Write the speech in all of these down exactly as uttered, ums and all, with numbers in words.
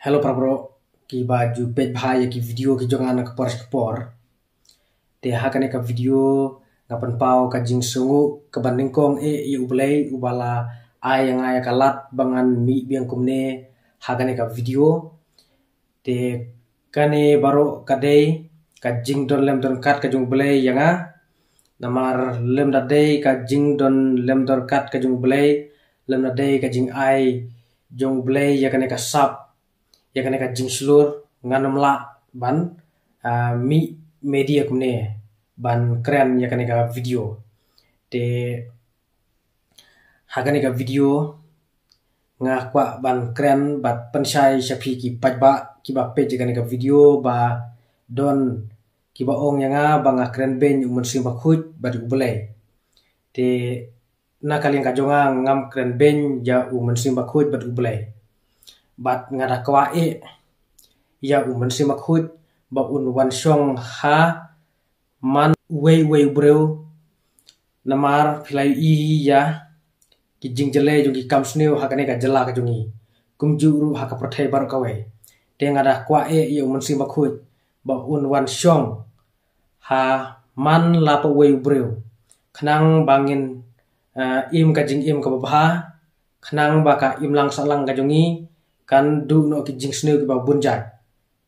Hello para bro, kiba ju peit bha ïa ki video ki jong nga na ka por sha ka por. Te ha kane ka video nga pynpaw ka jingsngew kaba nyngkong eh ïa U Blei uba la ai ïa nga ïa ka lad ba ngan mih biang kumne ha kane ka video. Te kane baroh ka dei ka jingdon lem don kat ka jong U Blei ïa nga. Namar lymda dei ka jingdon lem don kat ka jong U Blei, lymda dei ka jingai jong U Blei ïa kane ka sap, ïa kane ka jingshlur, ngan ym lah ban, ah, mih media kumne ban kren ïa kane ka video. Te ha kane ka video nga kwah ban kren bad pynshai sha phi ki paidbah kiba peit ïa kane ka video ba don kiba ong ïa nga ba nga kren beiñ ïa U Mynsiem Bakhuid bad U Blei. Te na ka liang ka jong nga ngam kren beiñ ïa U Mynsiem Bakhuid bad U Blei. Bad nga da kwah eh ïa U Mynsiem Bakhuid ba un wan shong ha man uwei uwei u briew. Namar phi la ïohi ïa ki jingjyllei jong ki kam sniew ha kane ka jylla ka jong ngi, kumjuh ruh ha ka pyrthei baroh kawei. Te nga da kwah eh ïa U Mynsiem Bakhuid ba un wan shong ha man la pa uwei u briew, khnang ba ngin, eh, im ka jingim kaba bha, khnang ba ka imlang sahlang ka jong ngi kan duh noh ki jingsniew kiba bun jait.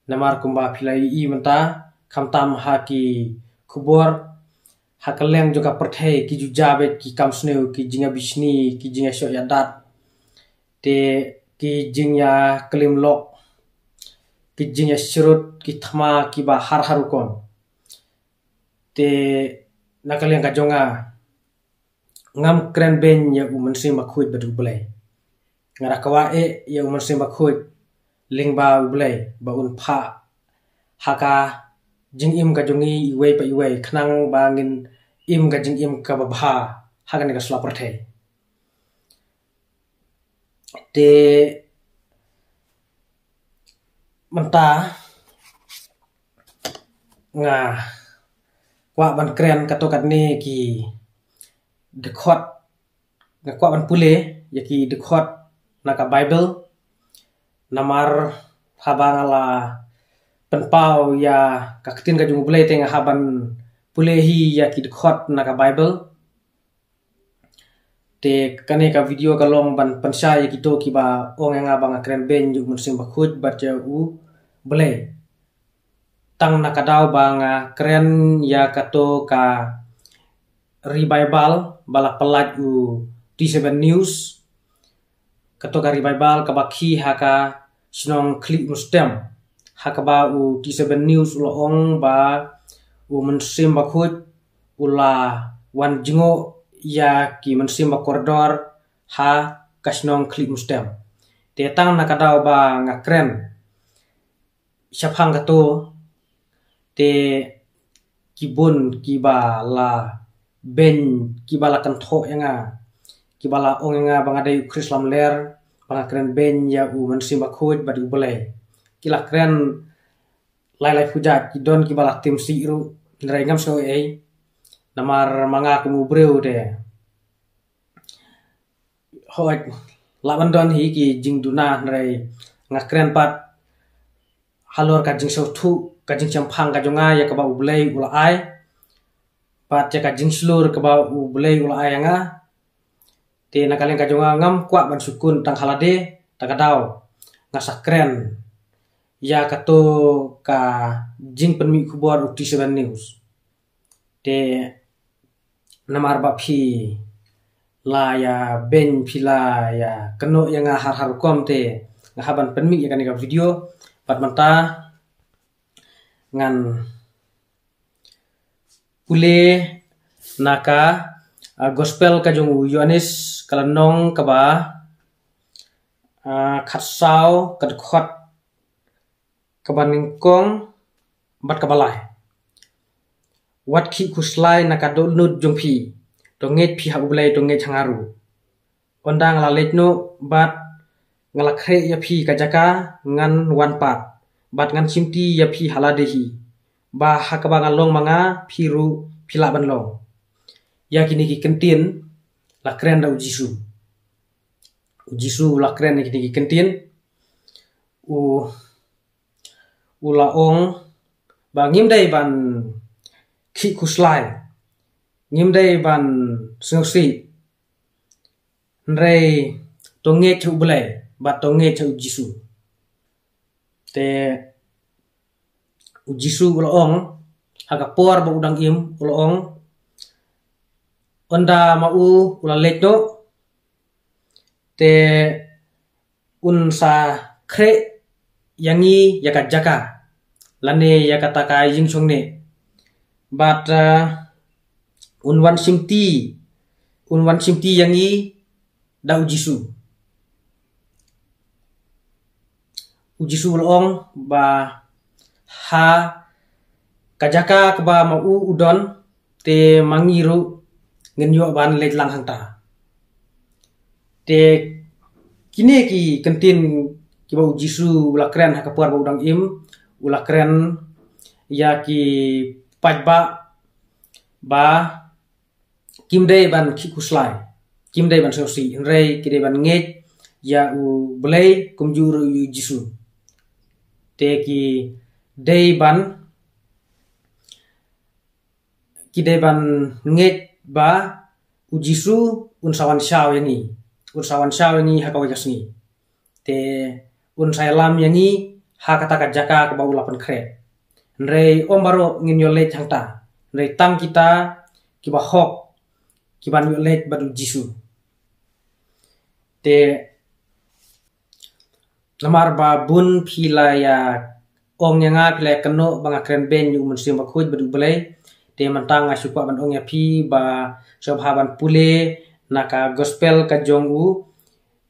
Namar kumba phi la ïohi mynta, khamtam ha ki khubor, ha kylleng jong ka pyrthei ki ju jia beit ki kam sniew, ki jingïabishni, ki jingïashoh ïadat, te ki jingïaklim lok, ki jingïashrut, ki thma kiba har har rukom. Te na ka liang ka jong nga ngam kren beiñ ïa U Mynsiem Bakhuid bad U Blei. Nga da kwah eh ïa U Mynsiem Bakhuid lyngba U Blei ba un phah ha ka jingim ka jong ngi iwei pa iwei, khnang ba ngin im ka jingim kaba bha ha kane ka sla pyrthei. Te mynta nga kwah ban kren kato katne ki dkhot, nga kwah ban pule ïa ki dkhot na ka Bible. Namar haba nga la pynpaw ïa ka ktien ka jong U Blei te nga hap ban pule hi ïa ki dkhot na ka Bible. Te kane ka video ka long ban pynshai ïa kito kiba ong ïa nga ba nga kren beiñ ïa U Mynsiem Bakhuid bad ïa U Blei. Tang na ka daw ba nga kren ïa kato ka revival ba la pyllait u T seven News. Kato ka revival kaba khie ha ka shnong Khliehmunstem, ha kaba u T seven News u la ong ba U Mynsiem Bakhuid u la wan jngoh ïa ki mynsiem ba kordor ha ka shnong Khliehmunstem. Te tang na ka daw ba nga kren shaphang kato, te ki bun kiba la beiñ, kiba la kynthoh ïa nga, kiba la ong ïa nga ba nga dei u Khrist lamler, ba nga kren beiñ ïa U Mynsiem Bakhuid bad U Blei. Ki la kren lai lai pujat, ki don kiba la tim sih ruh, hynrei ngam sngew ei ei. Namar ma nga kum u briew te hooid, lah ban don hi ki jingduna, hynrei nga kren pat halor ka jingsngewthuh, ka jingshemphang ka jong nga ïa kaba U Blei u la ai, pat ïa ka jingshlur kaba U Blei u la ai ïa nga. Te na ka liang ka jong nga ngam kwah ban sukun tang ha lade, ta ka daw nga sa kren ïa kato ka jingpynmih khubor u T seven News. Te namar ba phi la ïa beiñ, phi la ïa kynnoh ïa nga har har rukom, te nga hap ban pynmih ïa kane ka video. Bad mynta ngan pule na ka, ah, gospel ka jong u Ïoannis, ka lynnong kaba, ah, khatsaw, ka dkhot kaba nyngkong bad kaba lai. Wat khih khuslai na ka dohnud jong phi. To ngeit phi ha U Blei, to ngeit ha nga ruh. Ynda nga la leit noh bad nga la khreh ïa phi ka jaka, ngan wan pat bad ngan shimti ïa phi ha lade hi, ba ha kaba nga long ma nga, phi ruh phi lah ban long. Ïa kine ki kyntien la kren da u Jisu. U Jisu u la kren ïa kine ki kyntien. u, u la ong ba ngim dei ban khih khuslai, ngim dei ban sngewsih, hynrei to ngeit ha U Blei bad to ngeit ha U Jisu. Te U Jisu u la ong, ha ka por ba u dang im u la ong, ynda ma u u la leit noh, te un sa khreh ïa ngi ïa ka jaka lane ïa kata ka ïingshongne. Bad, uh, un wan shimti, un wan shimti ïa ngi da U Jisu. U Jisu u la ong ba ha ka jaka kaba ma u u don, te ma ngi ruh ngin ïoh ban leit lang hangta. Te kine ki kyntien kiba U Jisu u la kren ha ka por ba u dang im, u la kren ïa ki paidbah ba kim dei ban khih khuslai, kim dei ban sngewsih, hynrei ki dei ban ngeit ïa U Blei kumjuh ruh ïa U Jisu. Te ki dei ban, ki dei ban ngeit ba U Jisu un sa wan shaw ïa ngi, un sa wan shaw ïa ngi ha kawei ka sngi. Te un sa ïalam ïa ngi ha kata ka jaka kaba u la pynkhreh. Hynrei ym baroh ngin ïoh leit hangta, hynrei tang kita kiba hok kiban ïoh leit bad U Jisu. Te namar ba bun phi la ïa ong ïa nga, phi la ïa kynnoh ba nga kren beiñ ïa U Mynsiem Bakhuid bad U Blei. Te mynta nga shu kwah ban ong ïa phi ba sngewbha ban pule na ka gospel ka jong u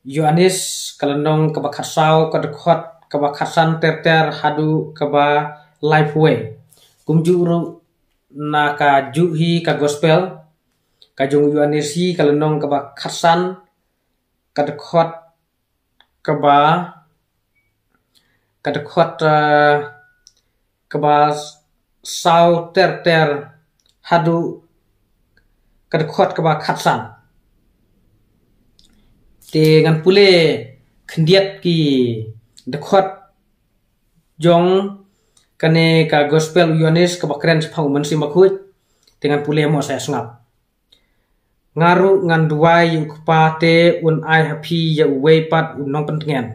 Ïoannis, ka lynnong kaba khatsaw, ka dkhot kaba khatsan ter ter haduh kaba laiphew wei. Kumjuh ruh na kajuh hi ka gospel ka jong u Ïoannis hi, ka lynnong kaba khatsan, ka dkhot kaba, ka dkhot, eh, kaba saw ter ter haduh ka dkhot kaba khatsan. Te ngan pule khyndiat ki dkhot jong kane ka gospel u Ïoannis kaba kren shaphang U Mynsiem Bakhuid. Te ngan pule mo, sa ïa sngap. Nga ruh ngan duwai ïa U Kpa, te un ai ha phi ïa uwei pat u nongpyntngen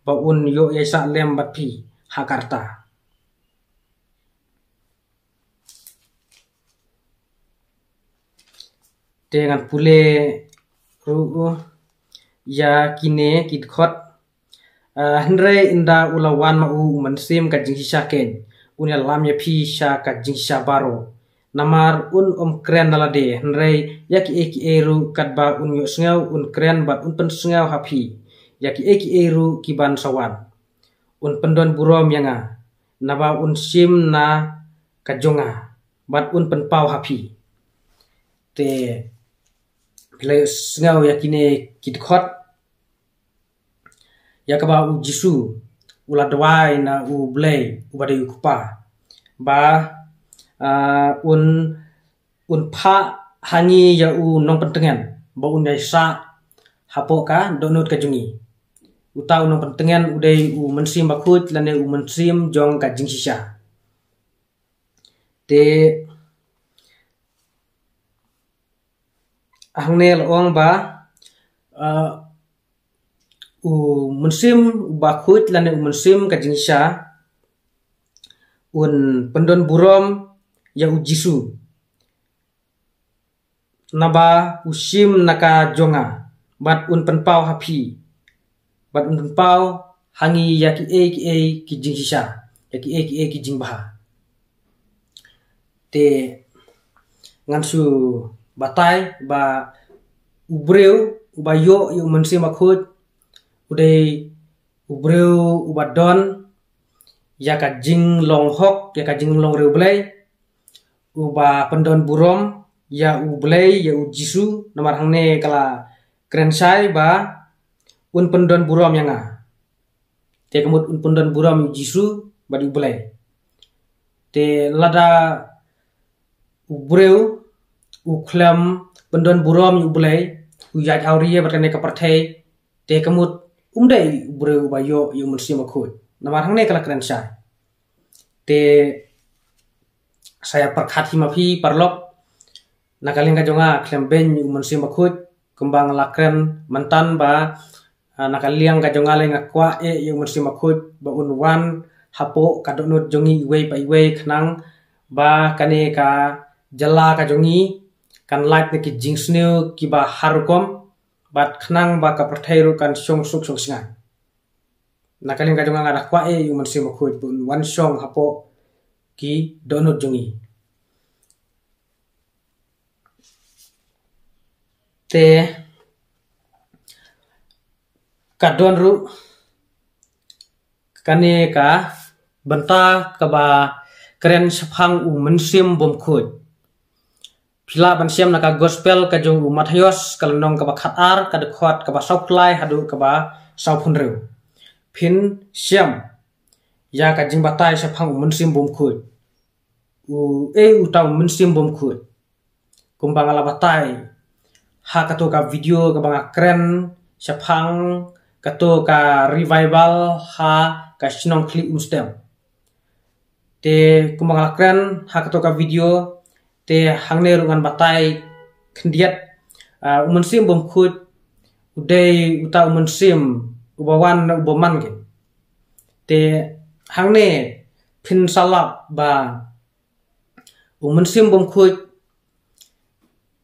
ba un ïoh ïaisah lem bad phi ha ka rta. Te ngan pule ruh ïa kine ki dkhot. Ah, hynrei ynda u la wan ma u U Mynsiem ka jingshisha keiñ, un ïalam ïa phi sha ka jingshisha baroh. Namar un ym kren na lade, hynrei ïa kiei kiei ruh katba un ïohsngew un kren bad un pynsngew ha phi ïa kiei kiei ruh kiban sa wan. Un pyndon burom ïa nga, naba un shim na ka jong nga bad un pynpaw ha phi. Te phi la ïohsngew ïa kine ki dkhot ïa kaba U Jisu u la duwai na U Blei uba dei U Kpa ba, ah, un, un phah ha ngi ïa u nongpyntngen ba un ïaisah hapoh ka dohnud ka jong ngi. Uta u nongpyntngen u dei U Mynsiem Bakhuid lane U Mynsiem jong ka jingshisha. Te hangne la ong ba, ah, U Mynsiem Bakhuid lane U Mynsiem ka jingshisha un pyndon burom ïa U Jisu, naba u shim na ka jong nga bad un pynpaw ha phi, bad un pynpaw ha ngi ïa kiei kiei ki jingshisha, ïa kiei kiei ki jingbha. Te ngan shu batai ba u briew uba ïoh ïa U Mynsiem Bakhuid u dei u briew uba don ïa ka jinglong hok, ïa ka jinglong riewblei, uba pyndon burom ïa U Blei, ïa U Jisu. Namar hangne ka la kren shai ba un pyndon burom ïa nga. Te ka mut un pyndon burom ïa U Jisu bad U Blei. Te lada u briew u khlem pyndon burom ïa U Blei, u ïaid awria bad kane ka pyrthei, te ka mut um dei u briew uba ïoh ïa U Mynsiem Bakhuid. Namar hangne ka la kren shai. Te sa ïa pyrkhat hi ma phi paralok, na ka liang ka jong nga khlem beiñ u Mynsiem Bakhuid, kumba nga la kren myntan ba, ah, na ka liang ka jong nga lei nga kwah eh ïa u Mynsiem Bakhuid ba un wan hapoh ka dohnud jong ngi iwei pa iwei khnang ba kane ka jylla ka jong ngi kan lait na ki jingsniew kiba har rukom, bad khnang ba ka pyrthei ruh kan shong suk shong sngap. Na ka liang ka jong nga nga da kwah eh ïa u Mynsiem Bakhuid ba un wan shong hapoh ki dohnud jong ngi. Te ka don ruh kane ka bynta kaba kren shaphang u Mynsiem Bymkhuid. Phi lah ban shem na ka Gospel ka jong u Mathaios, ka lynnong kaba khatar, ka dkhot kaba sawphew lai haduh kaba sawphew hynriew. Phin shem ïa ka jingbatai shaphang u Mynsiem Bymkhuid. U, eh, uta u Mynsiem Bymkhuid. Kumba nga la batai ha kato ka video kaba nga kren shaphang kato ka revival ha ka shnong Khlieh Umstem. Te kumba nga la kren ha kato ka video, te hangne ruh ngan batai khyndiat, ah, u Mynsiem Bymkhuid u dei uta u mynsiem uba wan na u bymman kein. Te hangne phin sa lap ba u Mynsiem Bymkhuid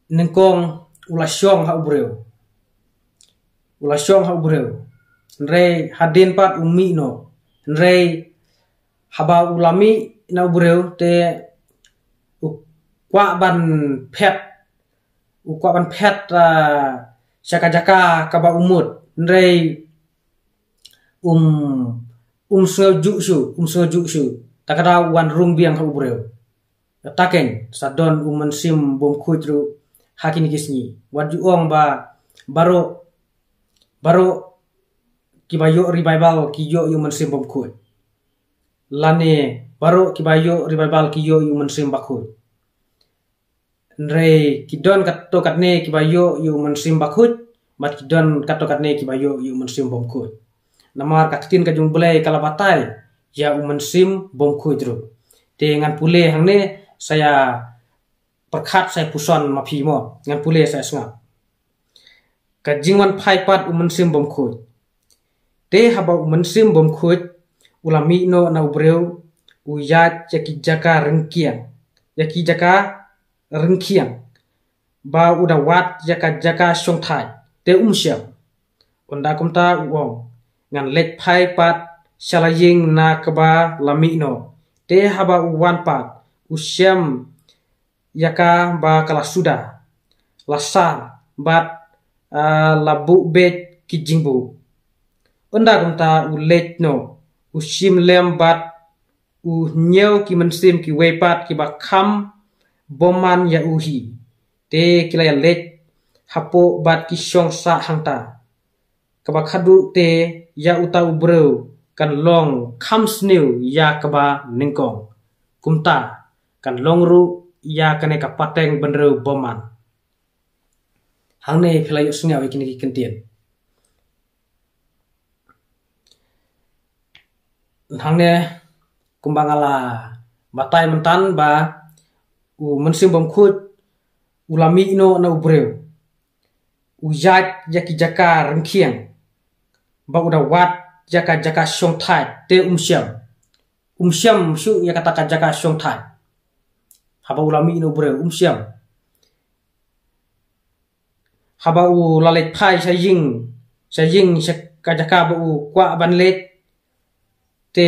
nyngkong u la shong ha u briew. U la shong ha u briew. Hynrei hadien pat u mih noh. Hynrei haba u la mih na u briew te u kwah ban phet. U kwah ban phet, ah, sha ka jaka kaba u mut. Hynrei um, um sngew juh shuh, um sngew juh shuh. Ta ka daw u wan rung biang ha u briew. Kata kein sa don u Mynsiem Bymkhuid ruh ha kine ki sngi. Wat ju ong ba baroh, baroh kiba ïoh revival ki ïoh ïa u Mynsiem Bymkhuid. Lane baroh kiba ïoh revival ki ïoh ïa u Mynsiem Bakhuid. Hynrei ki don katto katne kiba ïoh ïa u Mynsiem Bakhuid, bad ki don katto katne kiba ïoh ïa u Mynsiem Bymkhuid. Namar ka ktien ka jong u Blei ka la batai ïa u Mynsiem Bymkhuid ruh. Te ngan pule hangne sa ïa pyrkhat sa ïa puson ma phi mo. Ngan pule sa ïa sngap. Ka jingwan phai pat u Mynsiem Bymkhuid. Te haba u Mynsiem Bymkhuid u la mih noh na u briew, u ïaid ïa ki jaka ryngkiang, ïa ki jaka ryngkiang, ba u da wad ïa ka jaka shongthait, te um shem. Ynda kumta u ong, ngan leit phai pat sha la ïing na kaba la mih noh. Te haba u wan pat, u shem ïa ka ba ka la suda, la sar, bad, ah, la buh beit ki jingbuh. Ynda kumta u leit noh, u shim lem bad u hynñiew ki mynsiem kiwei pat kiba kham bymman ïa u hi. Te ki la ïa leit hapoh bad ki shong sah hangta. Kaba khadduh te ïa uta u briew kan long kham sniew ïa kaba nyngkong. Kumta kan long ruh ïa kane ka pateng bynriew bymman. Hangne phi la ïoh sngew ïa kine ki kyntien. Hangne kumba nga la batai myntan ba u Mynsiem Bymkhuid u la mih noh na u briew. U ïaid ïa ki jaka ryngkiang. Ba u da wad ïa ka jaka shongthait te um shem. Um shem shuh ïa kata ka jaka shongthait. Haba u la mih na u briew um shem. Haba u la leit phai sha ïing, sha ïing sha ka jaka ba u kwah ban leit, te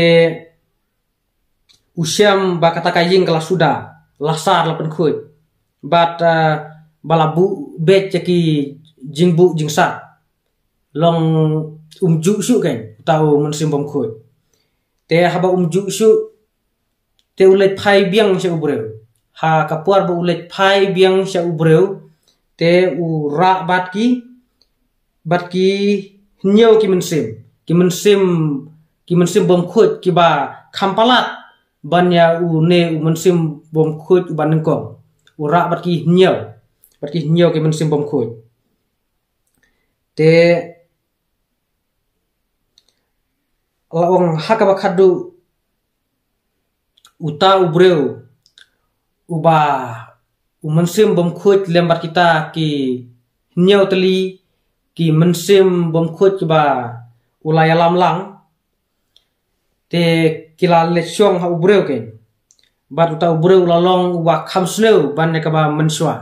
u shem ba kata ka ïing ka la suda, la sar la pynkhuid. Bad, ah, ba la buh beit ïa ki jingbuh jingsah. Long um juh shuh kein uta u Mynsiem Bymkhuid. Te haba um juh shuh, te u leit phai biang sha u briew. Ha ka por ba u leit phai biang sha u briew, te u rah bad ki, bad ki hynñiew ki mynsiem. Ki mynsiem, ki mynsiem bymkhuid kiba kham palat ban ïa une u Mynsiem Bymkhuid uba nyngkong. U rah bad ki hynñiew. Bad ki hynñiew ki mynsiem bymkhuid. Te la ong ha kaba khatduh, uta u briew uba u mynsiem bym khuid lem bad kita ki hynñiew tylli ki mynsiem bym khuid kiba u la ïalam lang, te ki la leit shong ha u briew kein. Bad uta u briew u la long uba kham sniew ban ïa kaba mynshuwa.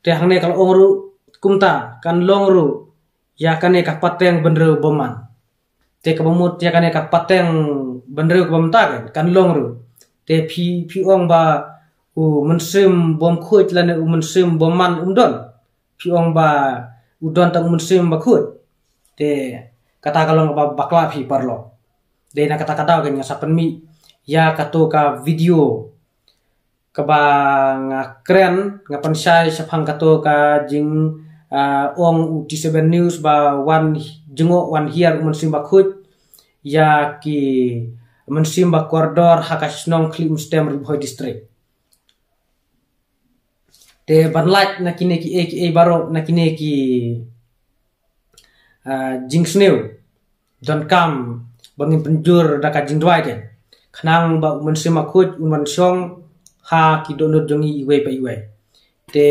Te hangne ka la ong ruh kumta, kan long ruh ïa kane ka pateng bynriew bymman. Te kaba mut ïa kane ka pateng bynriew kaba mynta kan, kan long ruh. Te phi, phi ong ba u mynsiem bym khuid lane u mynsiem bymman um don. Phi ong ba u don tang u mynsiem bakhuid. Te kata ka long kaba bakla phi paralok. Dei na kata ka daw kan nga sa pynmih ïa kato ka video kaba nga kren, nga pynshai shaphang kato ka jing, ah, ong u T seven News ba wan jngoh wan hiar u mynsiem bakhuid ïa ki mynsiem ba kordor ha ka shnong Khliehmstem, Ri Bhoi District. Te ban lait na kine kiei kiei baroh, na kine ki, ah, jingsniew, donkam ba ngin pynjur da ka jingduwai kein, khnang ba u mynsiem bakhuid un wan shong ha ki dohnud jong ngi iwei pa iwei. Te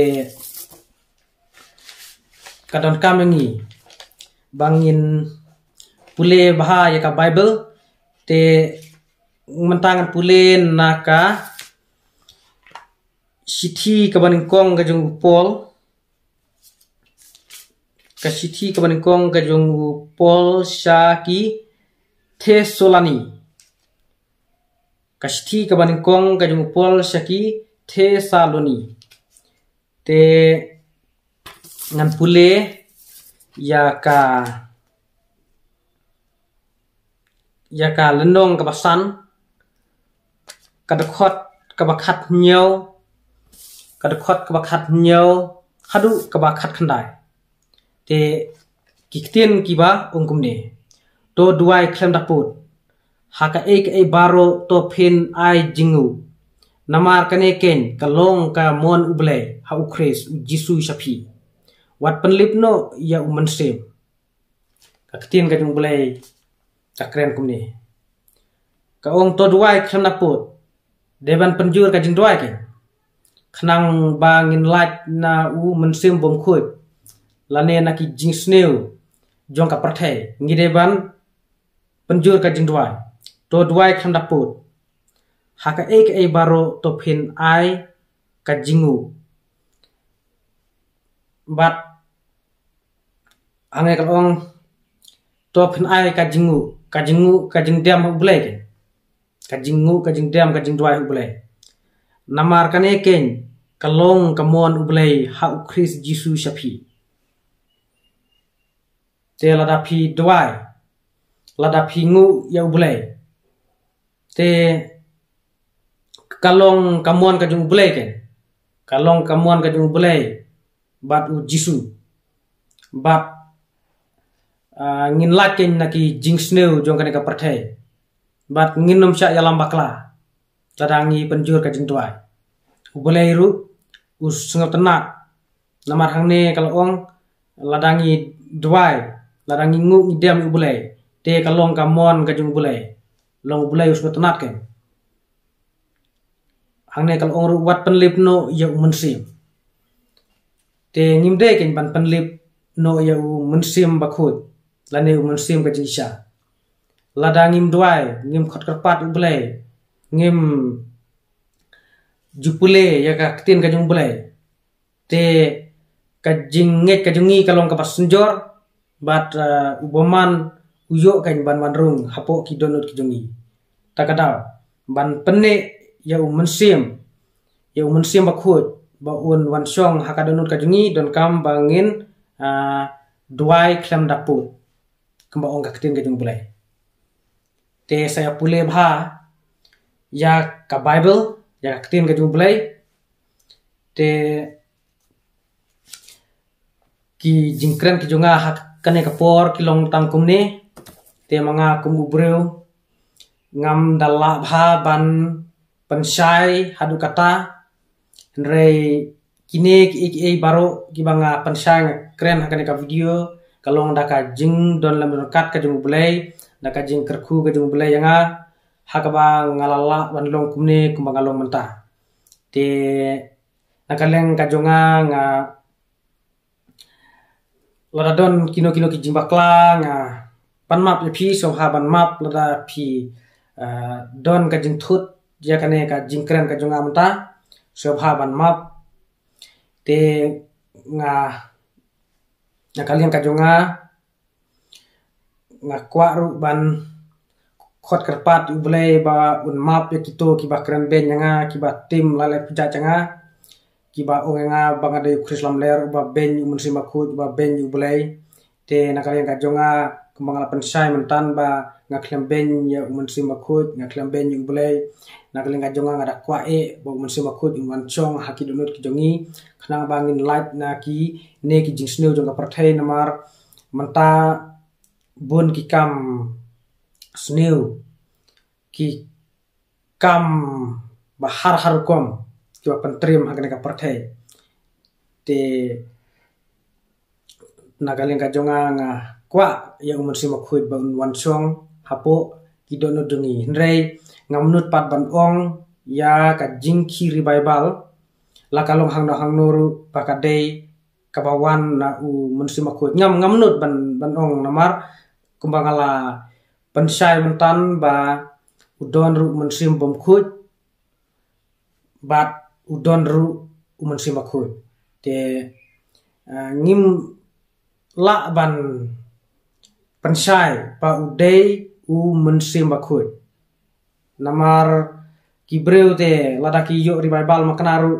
ka donkam ïa ngi ba ngin pule bha ïa ka Baibl. Te mynta ngan pule na ka shithi kaba nyngkong ka jong u Paul. Ka shithi kaba nyngkong ka jong u Paul sha ki Thessaloni. Ka shithi kaba nyngkong ka jong u Paul sha ki Thessaloni. Te ngan pule ïa ka, ïa ka lynnong kaba san, ka dkhot kaba khathynñiew, ka dkhot kaba khathynñiew haduh kaba khatkhyndai. Te ki ktien kiba ong kumne: To duwai khlem da pud. Ha kaei kaei baroh to phin ai jingngooh. Namar kane kein ka long ka mon U Blei ha U Khrist U Jisu sha phi. Wat pynlip noh ïa u mynsiem. Ka ktien ka jong U Blei ka kren kumne. Ka ong to duwai khlem da pud. Dei ban pynjur ka jingduwai kein, khnang ba ngin lait na u mynsiem bymkhuid lane na ki jingsniew jong ka pyrthei. Ngi dei ban pynjur ka jingduwai. To duwai khlem da pud. Ha kaei kaei baroh to phin ai ka jingngooh. Bad hangne ka la ong to phin ai ka jingngooh, ka jingngooh, ka jingdem ha U Blei kein. Ka jingngooh, ka jingdem, ka jingduwai ha U Blei. Namar kane kein ka long ka mon U Blei ha U Khrist Jisu sha phi. Te lada phi duwai, lada phi ngooh ïa U Blei, te ka long ka mon ka jong U Blei kein. Ka long ka mon ka jong U Blei bad U Jisu. Bad, ah, ngin lait kein na ki jingsniew jong kane ka pyrthei. Bad ngin ym shah ïalam bakla lada ngi pynjur ka jingduwai. U Blei ruh u sngewtynnat. Namar hangne ka la ong lada ngi duwai, lada ngi ngooh ngi dem ïa U Blei, te ka long ka mon ka jong U Blei. Long U Blei u sngewtynnat kein. Hangne ka la ong ruh wat pynlip noh ïa u mynsiem. Te ngim dei kein ban pynlip noh ïa u mynsiem bakhuid lane u mynsiem ka jingshisha. Lada ngim duwai, ngim khot kyrpad U Blei, ngim ju pule ïa ka ktien ka jong U Blei, te ka jingngeit ka jong ngi ka long kaba synjor, bad, eh, u bymman u ïoh kein ban wan rung hapoh ki dohnud ki jong ngi. Ta ka daw ban pynneh ïa u mynsiem, ïa u mynsiem bakhuid ba un wan shong ha ka dohnud ka jong ngi, donkam ba ngin, ah, duwai khlem da pud, kumba ong ka ktien ka jong U Blei. Te sa ïa pule bha ïa ka Baibl, ïa ka ktien ka jong U Blei. Te ki jingkren ki jong nga ha kane ka por ki long tang kumne. Te ma nga kum u briew ngam da lah bha ban pynshai haduh katta. Hynrei kine kiei kiei baroh kiba nga pynshai, nga kren ha kane ka video, ka long da ka jingdon lem ryngkat ka jong U Blei, da ka jingkyrkhu ka jong U Blei ïa nga, ha kaba nga la lah ban long kumne kumba nga long mynta. Te na ka liang ka jong nga, nga lada don kino kino ki jingbakla, nga pan map ïa phi, sngewbha ban map lada phi, eh, don ka jingthut ïa kane ka jingkren ka jong nga mynta, sngewbha ban map. Te nga, na ka liang ka jong nga, nga kwah ruh ban khot kyrpad ïa U Blei ba un map ïa kito kiba kren beiñ ïa nga, kiba tim lai lai pyrjah ïa nga, kiba ong ïa nga ba nga dei u Khrist lamler uba beiñ U Mynsiem Bakhuid, uba beiñ U Blei. Te na ka liang ka jong nga, kumba nga la pynshai mynta ba nga khlem beiñ ïa U Mynsiem Bakhuid, nga khlem beiñ ïa U Blei. Na ka liang ka jong nga, nga da kwah eh ba U Mynsiem Bakhuid un wan shong ha ki dohnud ki jong ngi, khnang ba ngin lait na kine ki jingsniew jong ka pyrthei, namar mynta bun ki kam sniew, ki kam ba har har rukom kiba pyntriem ha kane ka pyrthei. Te na ka liang ka jong nga, nga kwah ïa U Mynsiem Bakhuid ba un wan shong hapoh ki dohnud jong ngi. Hynrei ngam nud pat ban ong ïa ka jingkhih revival, la ka long hangno hangno ruh, ba ka dei kaba wan na U Mynsiem Bakhuid. Ngam, ngam nud ban, ban ong, namar kumba nga la pynshai mynta ba u don ruh U Mynsiem Bakhuid, bad u don ruh U Mynsiem Bakhuid. Te, eh, ngim lah ban pynshai ba u dei U Mynsiem Bakhuid. Namar ki briew te lada ki ïoh revival makna ruh,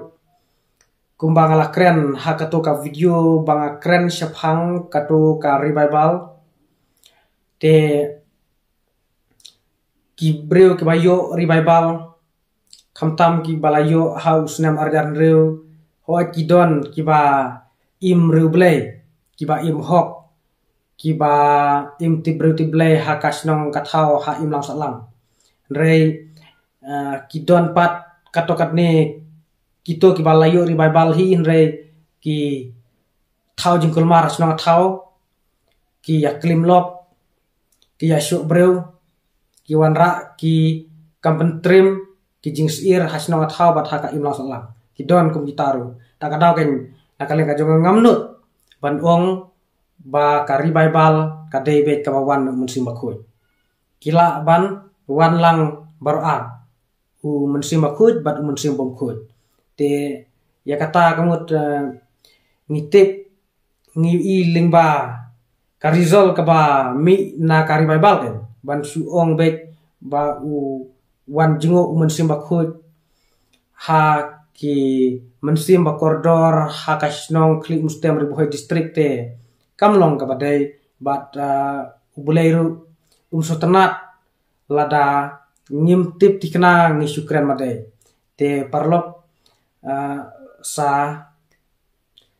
kumba nga la kren ha kato ka video ba nga kren shaphang kato ka revival, te ki briew kiba ïoh revival, khamtam kiba la ïoh ha u snem ar hajar hynriew, hooid ki don kiba im riewblei, kiba im hok, kiba im tip briew tip Blei ha ka shnong ka thaw ha imlang sahlang. Hynrei, eh, ki don pat kato katne kito kiba la ïoh revival hi, hynrei ki thaw jingkulmar ha shnong ka thaw, ki ïa klim lok, ki ïa shoh briew, ki wanrah ki kam pyntriem, ki jingsyier ha shnong ka thaw bad ha ka imlang sahlang. Ki don kum kita ruh. Ta ka daw keiñ, na ka liang ka jong nga, ngam nud ban ong ba ka revival ka dei beit kaba wan na U Mynsiem Bakhuid. Ki lah ban wan lang baroh ar, U Mynsiem Bakhuid bad U Mynsiem Bymkhuid. Te ïa kata ka mut, eh, ngi tip, ngi ïohi lyngba ka result kaba mih na ka revival, kan ban shu ong beit ba u wan jngoh U Mynsiem Bakhuid ha ki mynsiem ba kordor ha ka shnong Khlieh Mustem, Ri Bhoi District, te kam long kaba dei. Bad, ah, U Blei ruh um sngewtynnad lada ngim tip thikna, ngi shu kren madei. Te paralok, ah, sa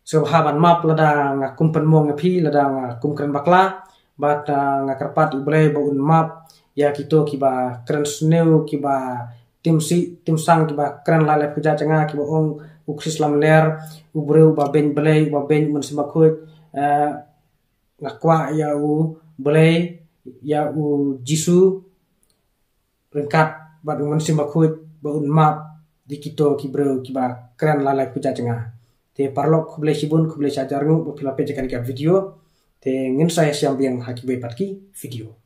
sngewbha ban map lada nga kum pynmong ïa phi, lada nga kum kren bakla. Bad, ah, nga kyrpad U Blei ba un map ïa kito kiba kren sniew, kiba tim sih tim sang, kiba kren lai lai pyrjah ïa nga, kiba ong u Khrist lamler, u briew uba beiñ Blei, uba beiñ U Mynsiem Bakhuid. Eh, nga kwah ïa U Blei, ïa U Jisu ryngkat bad U Mynsiem Bakhuid ba un map ïa kito ki briew kiba kren lai lai pyrjah ïa nga. Te paralok, khublei shibun, khublei shihajar nguh ba phi la peit ïa kane ka video. Te ngin sa ïashem biang ha kiwei pat ki video.